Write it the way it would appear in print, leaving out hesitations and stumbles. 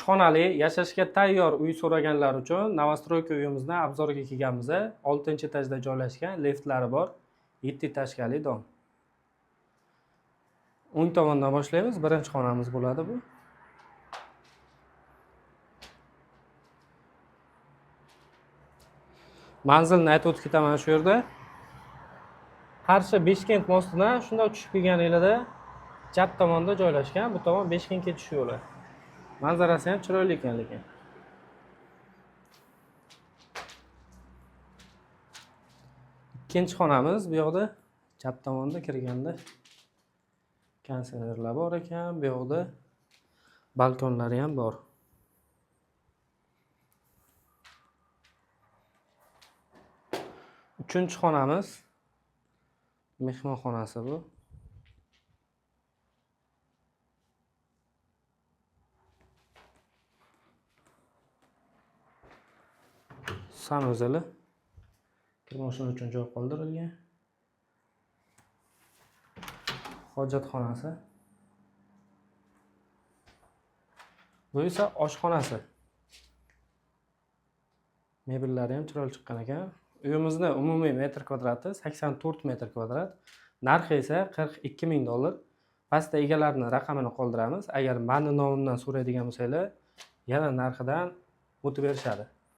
Xonali yashashga tayyor uy so'raganlar uchun новостройка uyimizni обзор ga kelganmiz. 6 etajda joylashgan, liftlari bor, 7 этажка li дом. O'ng tomondan boshlaymiz. Birinchi xonamiz bo'ladi bu. Manzilni aytib o'tib ketaman shu yerda. Qarshi Beshkent мост idan shundoq tushib kelganinglarda chap tomonda joylashgan. Bu tomon Beshkentga tushish yo'li. Manzarasi ham chiroyli ekan lekin. Ikkinchi xonamiz bu yoqda, chap tomonda kirganda konditsionerlar bor ekan, bu yoqda balkonlari ham bor. Uchinchi xonamiz mehmonxonasi bu. Санузел i. Kir moshina uchun joy qoldirilgan. Hojatxonasi. Bu esa oshxonasi. Mebellari ham chiroyli chiqqan ekan. Uyimizni umumiy metr kvadrati 84 metr kvadrat. Narxi esa 42 ming dollar. Pastda egalarini raqamini qoldiramiz. Agar mani nomimdan so'raydigan bo'lsanglar, yana narxidan o'tib berishadi.